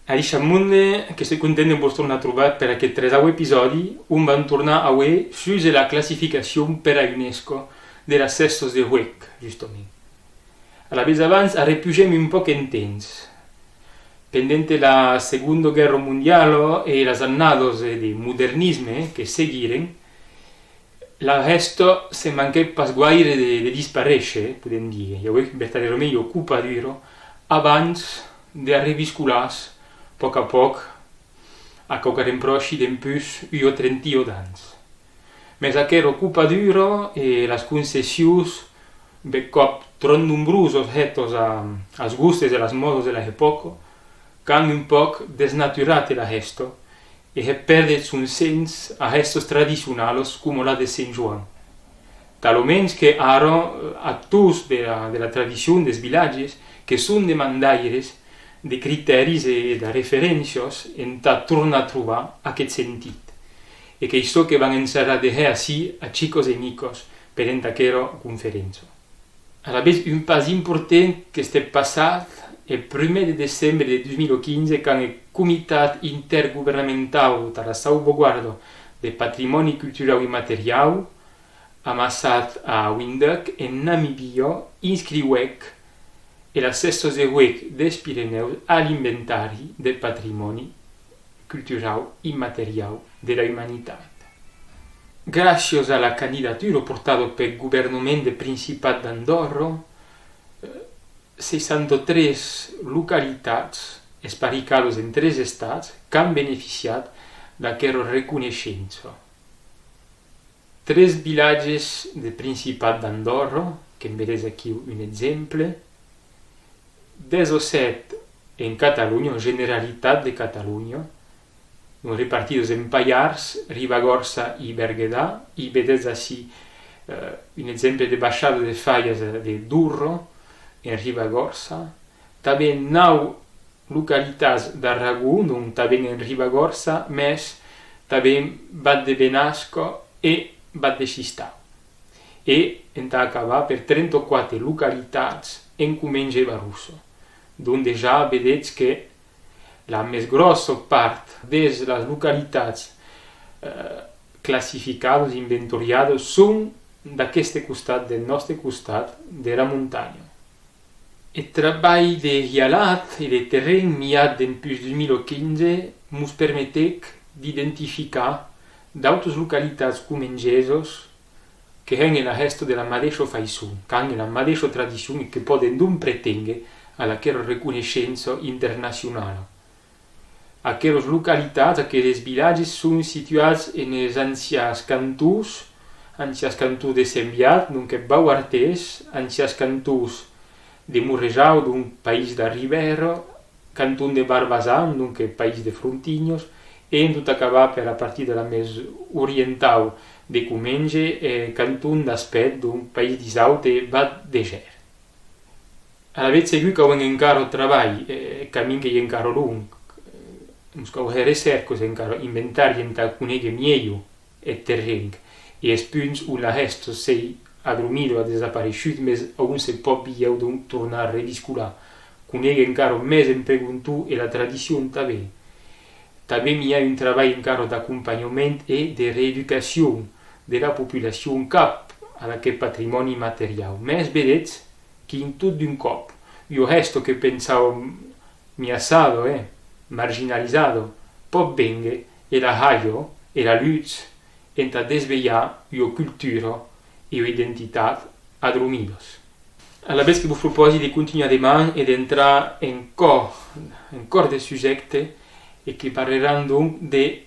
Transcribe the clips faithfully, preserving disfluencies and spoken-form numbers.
Adishatz monde, que soi content de vos tornar trobar per aqueth tresau episòdi, on vam tornar aué sus la classificacion per a UNESCO de las hèstas de huec, justament. Alavetz abans, arrepugem un pòc en temps. Pendent la Segonda Guèrra Mondiala e las annadas de modernisme que seguiren, la hèsta se manquèt pas guaire de, de disparéisher, podem díser. I auec vertadèrament ua copadura abans de reviscolar-se pòc a pòc a quauquarren pròchi dempús ua trentia d'ans. Mès aquera copadura e las concessions, bèth còp tròp nombrosas hètas a, as gostes e las mòdas de la epòca, qu'an un pòc desnaturat la hèsta e hèt pèrdre son sens a hèstas tradicionalas coma la de Sent Joan. Talament que ara, eh, actors de la, de la tradicion des vilatges que son demandaires de critèris e de referéncias entà tornar trobar aqueth sentit. E qu'ei çò que vam ensajar de hèr ací a chicas e micas pendent aquera conferéncia. Alavetz, un pas important qu'estèc passat eth prumèr de decembre de dos mil quinze, quand eth Comitat Intergovernamentau tà la Sauvaguarda deth Patrimòni Culturau Immateriau, amassat a Windhoek, en Namibia, inscriuèc e las hèstas de huec des Pirenèus a l'inventari deth patrimòni culturau immateriau de la umanitat. Gràcias a la candidatura portada peth governament deth Principat d'Andòrra, eh, seissanta-tres localitats esparricadas en tres estats qu'an beneficiat d'aquera reconeishença. Tres vilatges deth Principat d'Andòrra, que'n vedetz aquiu un exemple, dètz-e-sèt en Catalonha, en Generalitat de Catalonha, donc repartidas en Pallars, Ribagòrça e Berguedà, e vedetz ací, eh, un exemple de baishada de falhas de Durro, en Ribagòrça, tanben nau localitats d'Aragon, donc tanben en Ribagòrça, mès tanben Vath de Benasca e Vath de Chistau. E, entà acabar, per trenta-quate localitats en Comenge e Barossa. Donc dejà vedetz que la mès gròssa part des las localitats, eh, classificadas, inventoriadas, son d'aqueste costat, deth nòste costat, dera montanha. Eth trabalh de hialat e de terren miat dempús dos mil quinze mos permetec d'identificar d'autas localitats comengesas que hèn era hèsta de la madeisha faiçon, qu'an era madeisha tradicion e que pòden donc preténguer ad aquera reconeishença internacionala. Aqueras localitats, aqueles vilatges son situats enes ancians cantons, ancians cantons de Sent Viat, donc eth Bauartés, ancians cantons de Morrejau, donc país d'Arribèra, canton de Barbasan, donc país de Frontinhas, e en tot acabar per la partida la mès orientau de Comenge, eh, canton d'Aspèth, donc país d'Isaut e Vath de Gèr. Alavetz, segur qu'auem encara trabalh, eh, eth camin qu'ei encara long. Eh, mos cau hèr recèrcas encara, inventari entà conéguer mielhor eth terren e es punts on la hèsta s'ei adromida o a desapareishut, mès a on se pòt, bilhèu, donc tornar reviscolar. Conéguer encara mès en pregonton e la tradicion tanben. Tanben i a un trabalh encara d'acompanhament e de reeducacion de la populacion cap ad aqueth patrimòni immateriau. Mès vedetz, quin tot d'un còp, ua hèsta que pensàuem miaçada, eh, marginalizada, pòt vénguer era halha, era lutz entà desvelhar ua cultura e ua identitat adromidas. Alavetz que vos propòsi de continuar deman e d'entrar en còr, en còr de subjècte e que parleram donc de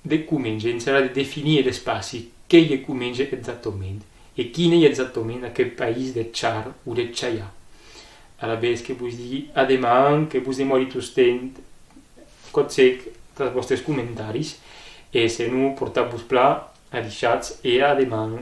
de Comenge, ensajar de definir er espaci, qu'ei eth Comenge exactament, e quin ei exactament aqueth país deth Char o deth Chaià. Alavetz que vos digui a deman, que vos demòri tostemp còp sec tàs vòstes comentaris, e se non, portatz-vos plan, adishatz e a deman.